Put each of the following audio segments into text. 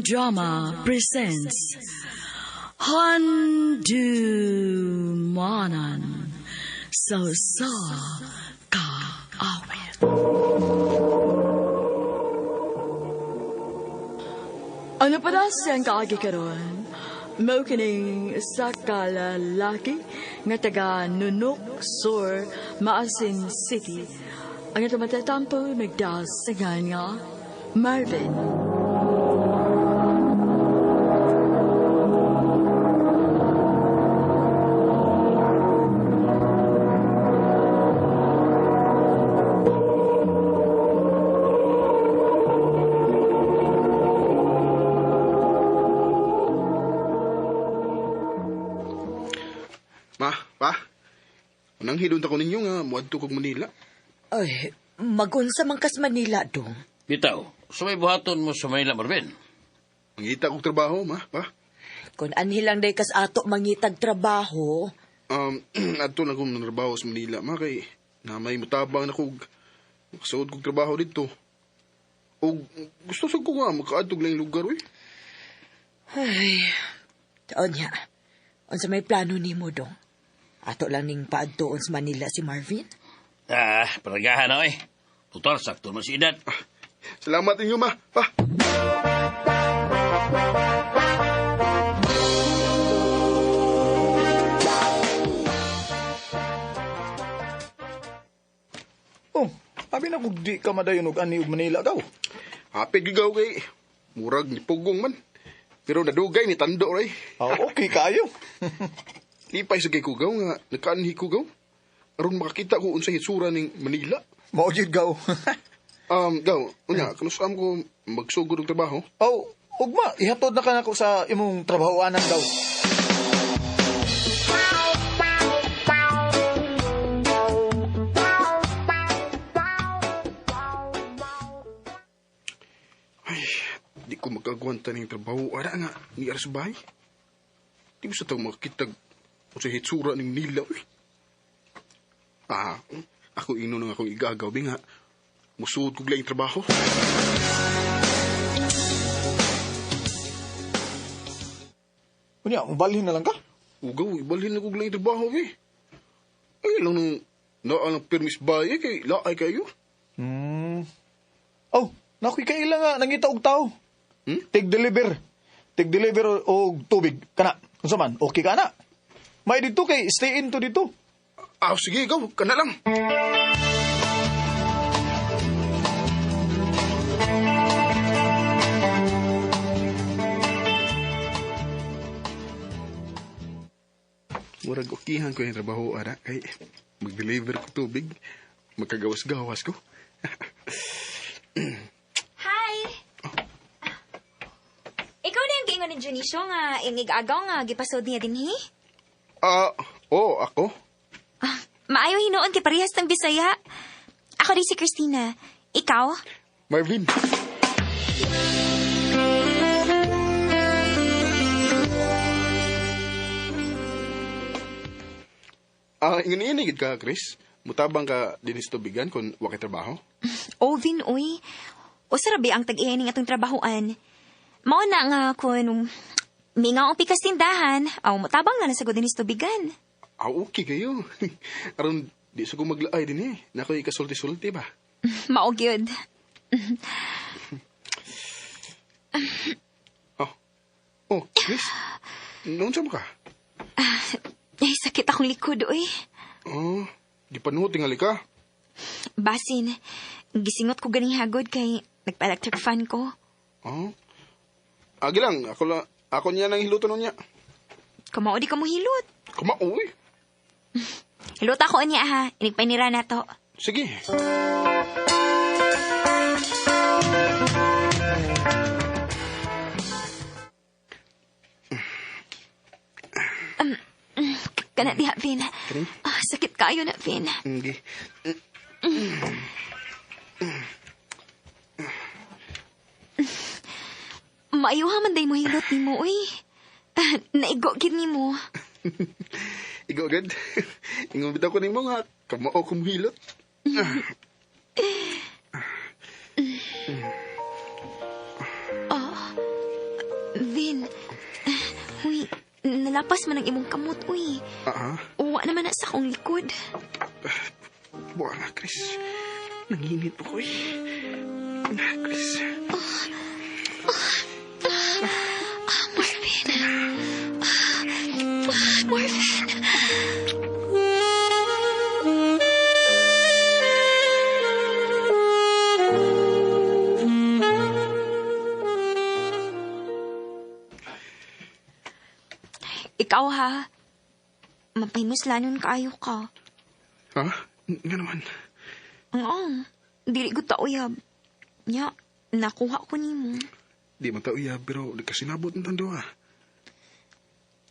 Drama presents Handumanan sa Usa Ka Awit. Ano pa na siyang kaagi karon? Mao kining sa kalalaki nga taga Nunok Sur, Maasin City. Ang atong matatampo nagdasingan nga Marvin. Ma, pa. Nang hilon ta ko ninyo nga moadto kog Manila. Ay, magunsa man kas Manila dong. Bitaw, sumay buhaton mo sa Manila, Marvin. Mangita kog trabaho, ma, pa. Kung anhi lang day kas ato mangitag trabaho, Adto na kong trabaho sa Manila, ma, kay na may mutabang na kog makasuod kog trabaho dito. Og gusto sad ko nga makaadto og laing lugar, uy. Ay, onya, unsa may plano nimo dong? Ato lang ning paadtoon sa Manila si Marvin? Ah, paragahan na, oy. Total, sakto man si edad. Salamat ninyo, ma, pa. Oh, abi na kung di ka madayon og ani og Manila gaw. Hapit gigaw kay murag ni pugong man. Pero nadugay ni tando ray. Ah, okay kayo. Lipay sa kay kugaw nga nakaanhi kugaw. Aron makakita ko unsay hitsura ning Manila. Mao jud gaw. Gaw, unya kanus-am ko magsugod og trabaho. Oh, ugma, ihatod na ka nako sa imong trabahoanan gaw. Ay, di ko magkagwanta ning trabaho ara nga ni ara sa bahay. Di mo sa tao makakita unsay hitsura ning Manila, uy. Ah, ako ino nang akong igagaw bi nga musuod kog laing trabaho. Unya, mubalhin na lang ka. Ugaw, ibalhin na kog laing trabaho bi. Ay lang nung naa ng permis baye kay laay kayo. Oh, nakoy kaila nga nangita og tao. Hmm? Tig-deliver. Tig-deliver og tubig kana. Unsa man, okay ka na. May dito kay stay in to dito. Ah, sige, gaw, kana lang. Murag okihan ko yung trabaho, ara, kay mag-deliver ko tubig, magkagawas-gawas ko. Hi! Ikaw na yung giingon ni Junicio nga inig-agaw nga gipasod niya dinhi? Ah, oh, ako? Ah, maayo hinuon kay parehas ng Bisaya. Ako rin si Christina. Ikaw? Marvin. Ah, ingon gid ka, Chris. Mutabang ka dinis tubigan kung wa kay trabaho. Ovin, uy. Usa ra ang tag-iya ning atong trabahoan. Mao na nga kun mingaw ang pikas tindahan, aw mutabang na lang sa dinis tubigan. Ah, okay kayo. Aron di sa ko maglaay din eh. Nakoy kasulti-sulti ba? Mao gyud. Oh. Oh, Chris. Noon sa mo ka? Ay, sakit akong likod, uy. Oh, di panuot tingali ka. Basin, gisingot ko ganing hagod kay nagpa-electric fan ko. Oh. Agi lang, ako niya nang hiluton niya. Kumao di ka mo hilot. Kumao, uy. Hilot ako niya ha, inigpainira na to. Sige. Kana diha, Vin. Kani? Ah, sakit kayo na, Vin. Hindi. Maayuha man day mo hilot nimo, uy. Naigo gid nimo. Igo agad. Ingon bitaw ko nimo nga kamao kong hilot. Lapas man ang imong kamot, uy. Ah, Uwa naman na sa akong likod. Buwa nga, Chris. Nanginit po ko eh. Chris. Marvin. Marvin. Ikaw ha. Mapahimuslanon kaayo ka. Ha? Nga naman. Oo. Dili ko tauyab. Nya, nakuha ko nimo. Di man tauyab, pero di ka sinabot ng tando ha.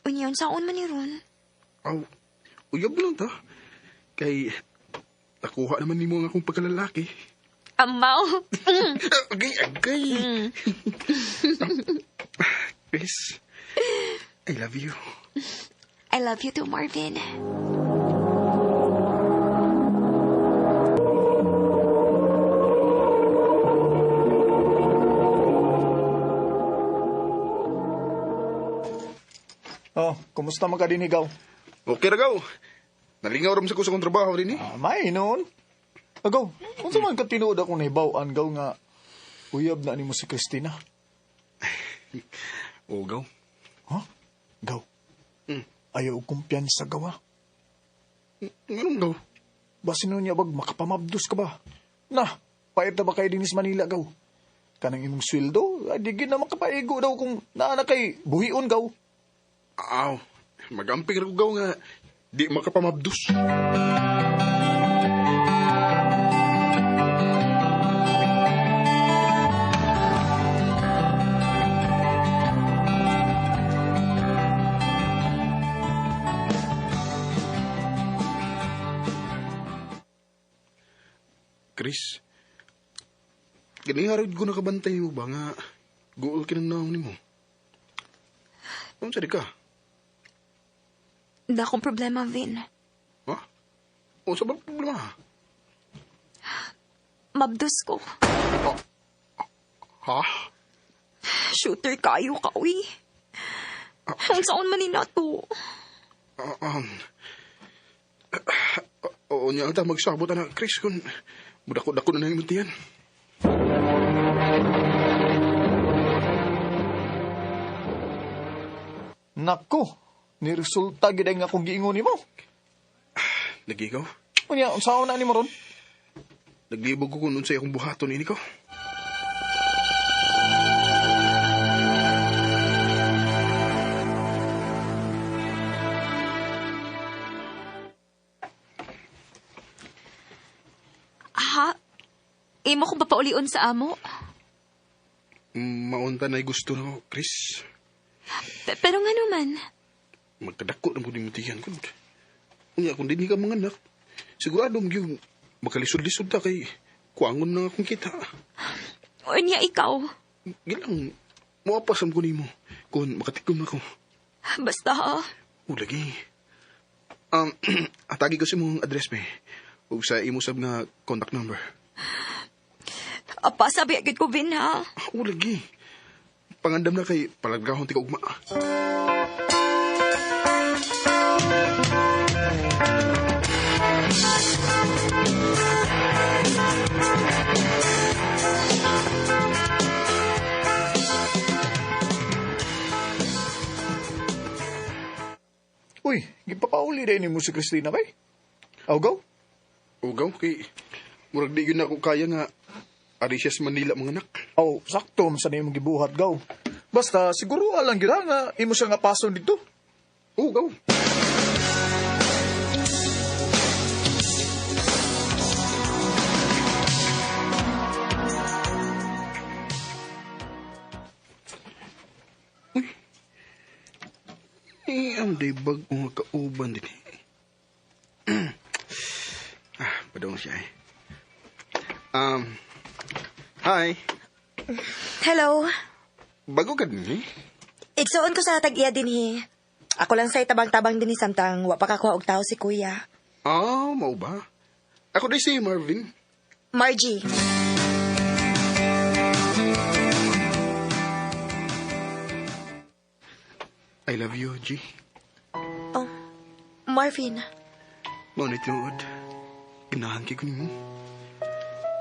Unya, unsaon man ni ron? Aw, uyab lang ta. Kay, nakuha naman nimo ang akong pagkalalaki. Amaw. Agay, agay. Chris, I love you. I love you too, Marvin. Oh, kumusta man ka din higaw? Okay ra gaw. Nalingaw ram sa ko sa akong trabaho din eh. Ah, may noon. Agaw, unsa man ka tinuod akong nahibaw-an gaw nga uyab na nimo si Christina? O gaw. Ha? Gaw. Ayaw og kumpiyansa gaw ha. Nganong gaw? Basin nun niya bag makapamabdos ka ba? Na, pait na ba kayo din sa Manila gaw? Kanang imong sweldo, ay di gid na makapaigo daw kung naa na kay buhion gaw. Aw, magamping ra ko gaw nga di makapamabdos. Chris, ganing harod ko nakabantay mo ba nga guol kinang naong nimo? Unsa di ka? Da akong problema, Vin. Ha? Unsa ba problema? Mabdos ko. Ha? Shooter kayo ka, uy. Ang saon man ni nato. Oo niya ta magsabot ana Chris kun mudako-dako na nang tiyan. Nako, ni resulta gid ang akong giingon nimo. Lagi ikaw. Unya, unsaon na nimo ron? Naglibog ko kung unsay akong buhaton ini ko. Ha? Imo kong papaulion sa amo? Maunta na gusto na ko, Chris. Pero nga naman. Magkadako na mo din tiyan ko. Unya, kung di ka mga anak, sigurado mo yung makalisod-lisod ta kay kuangon na akong kita. Unya, ikaw. Gilang, muapasam ko nimo kung makatikom ako. Basta ha. O, lagi. Atagi ko sa imong address, be. Ug sa imo sab nga contact number. Apa, sabi agad ko, Vin, ha? O, lagi. Pangandam na kay palagrahon ti ka ugma. Uy, gipapauli din nimo si Christina bay. Aw gaw? Ugaw, kay murag di yun ako kaya nga ari siya sa Manila mga anak. Aw, sakto man sa imong gibuhat gaw. Basta siguro lang gyud nga imo siya nga pason dito. Ugaw. Uy. Eh, ang day bag nga kauban din eh. Padong siya eh. Hi. Hello. Bago ka din eh? Igsuon ko sa tag-iya din he. Ako lang sa'y tabang-tabang din samtang wa pa kakuha og tao si kuya. Ah, mao ba? Ako din si Marvin. Margie. I love you, G. Marvin, Mao na tinuod. Ganahan kay ko nimo.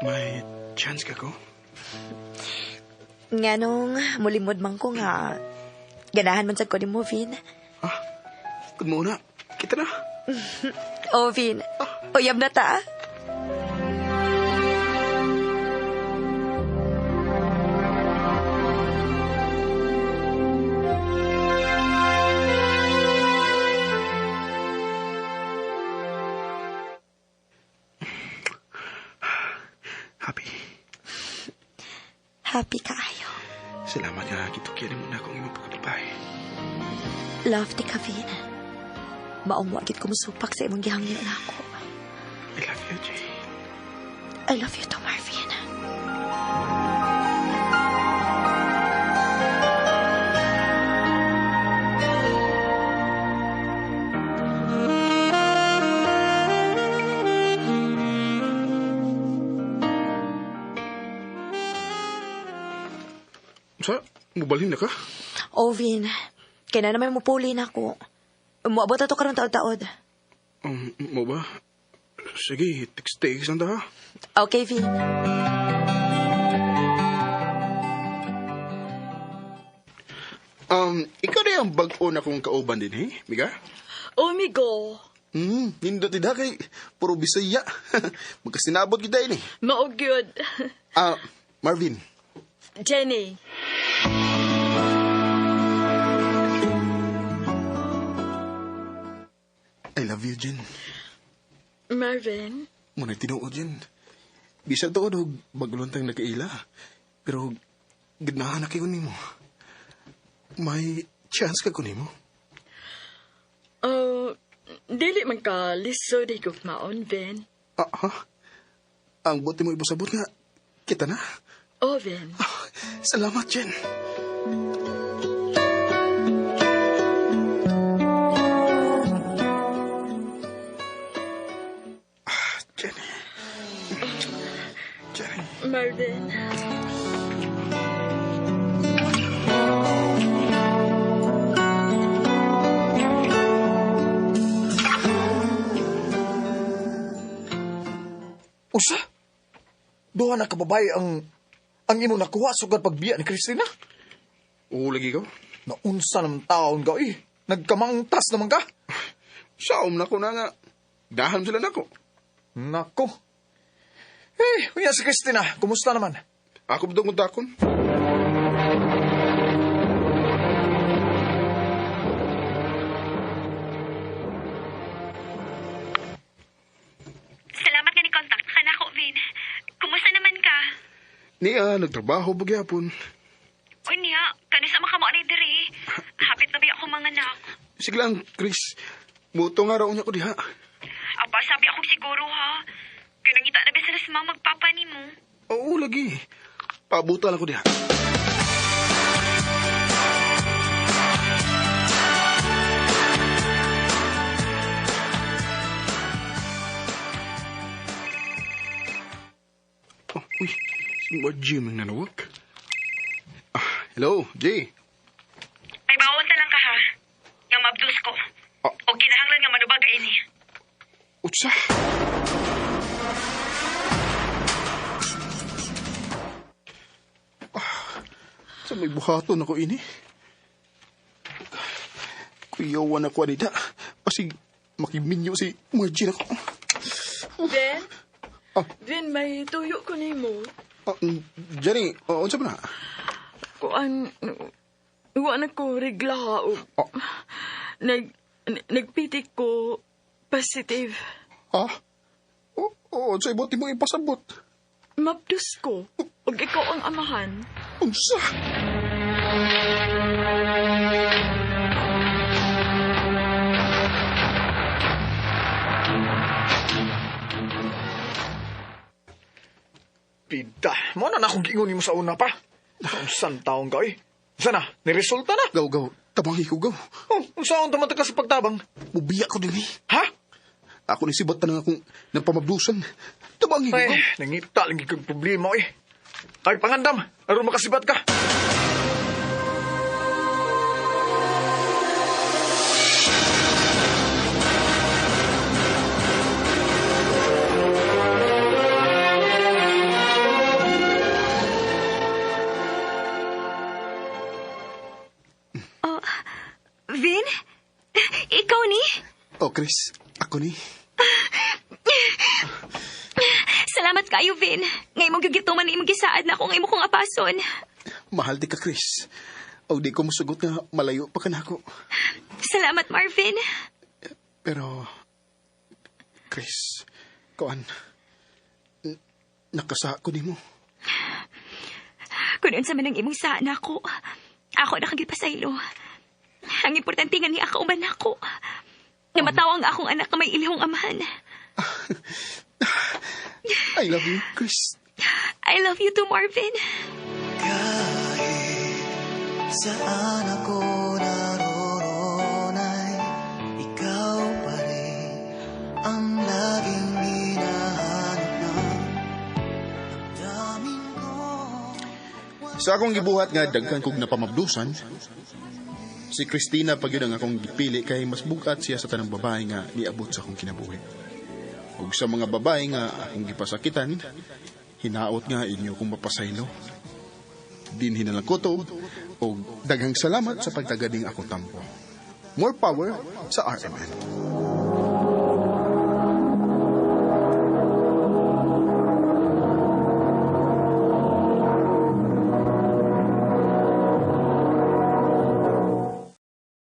May chance ka ko? Nganong mulimod man ko nga ganahan man sad ko nimo, Vin. Ah, good mo na. Kita na. Oh, Vin. Uyab na ta. Happy. Happy kaayo. Salamat nga gitukyan mo na akong imong pagkababae. Love ti ka, Vin. Maong wa gid ko musupak sa imong gihangyo nako. I love you, Jane. I love you too, Marvin. Sa, mubalhin na ka? Oh, Vin. Kaya na naman mupuli na ako. Muabot ato karon taod-taod. Mo ba? Sige, text-text lang ta ha. Okay, Vin. Ikaw na yung bag-o na kong kauban din, eh? Miga? Omigo. Nindot din ha kay puro Bisaya. Magkasinabot kita ini. Mao gyud. Ah, Marvin. Jenny. I love you, Jen. Marvin. Muna tinuod, Jen. Bisa tuod og bagulon tang nagkaila. Pero ganahan na kayo nimo. May chance ka ko nimo. Oh, dili man ka lisod higugmaon, Vin. Ah, ha? Ang buti mo ipasabot nga, kita na. Oh, Vin. Ah, salamat, Jen. Ah, Jenny. Jenny. Marvin. Usa? Duha na kababae ang imong nakuha sugad pagbiya ni Christina? Oo, lagi ka. Naunsa naman taon ka eh. Nagkamangtas naman ka. Saom na ko na nga. Dahan sila nako. Nako. Eh, unya si Christina, kumusta naman? Ako ba itong kontakon? Salamat nga ni contact ka na ako, Vin. Kumusta naman ka? Niya, nagtrabaho ba gyapon? Uy, niya, kanisa makamo ni diri. Hapit na ba ako mga anak? Sige lang, Chris. Muto nga raw niya ko diha. Aba, sabi ako siguro ha. Kaya nangita na ba sila sa mga magpapa ni mo? Oo, lagi. Paabutan ako diha. Oh, uy. Si Jim ang nanawag. Ah, hello, Jay. Ay, bawon ta lang ka ha. Nga mabdus ko. Ah. O kinahanglan nga manubag ini. Utsa. Ah, sa may buhaton ako ini. Kuyawan ako anita. Pasig makiminyo si Margie ako. Vin? Ah. Vin, may tuyo ko nimo. Ah, Jenny, unsa ba na? Kuan, wa na ko regla og Ah. Nagpitik ko positive. Ha? Oo, unsa ibot mo ipasabot? Mabdus ko. Og ikaw ang amahan. Unsa? Pida, mo na na akong giingon nimo sa una pa. Unsan taon ka eh. Sana, niresulta na. Gaw, gaw. Tabangi ko, gaw. Oh, unsaon taman ka sa pagtabang? Mubiya ko din eh. Ha? Ako ni sibat na nga akong nagpamabdusan. Tabangi ko, Ay, gaw. nangita lang kag problema eh. Ay, pangandam, aron makasibat ka. Marvin? Ikaw ni? Oh, Chris, ako ni. Salamat kayo, Vin. Ngay mong gigituman na imong gisaad na ako nga imo kong apason. Mahal di ka, Chris. O di ko musugot nga malayo pa ka nako. Salamat, Marvin. Pero, Chris, kuan, nakasa ko nimo. Kung unsa man ang imong saan ako, ako na kang gipasaylo. Ang importante nga ni ako uban ako. Namataw ang akong anak nga may ilihong amahan. I love you, Chris. I love you too, Marvin. Kahit saan ako naroon ay ikaw pa rin ang laging hinahanap ng damdamin ko. Sa akong gibuhat nga daghan kog napamabdusan, si Christina pa gyud ang akong gipili kay mas bugat siya sa tanang babae nga niabot sa akong kinabuhi. Ug sa mga babae nga akong gipasakitan, hinaot nga inyo kong mapasaylo. Dinhi na lang ko to, og daghang salamat sa pagtagading akong tampo. More power sa RMN.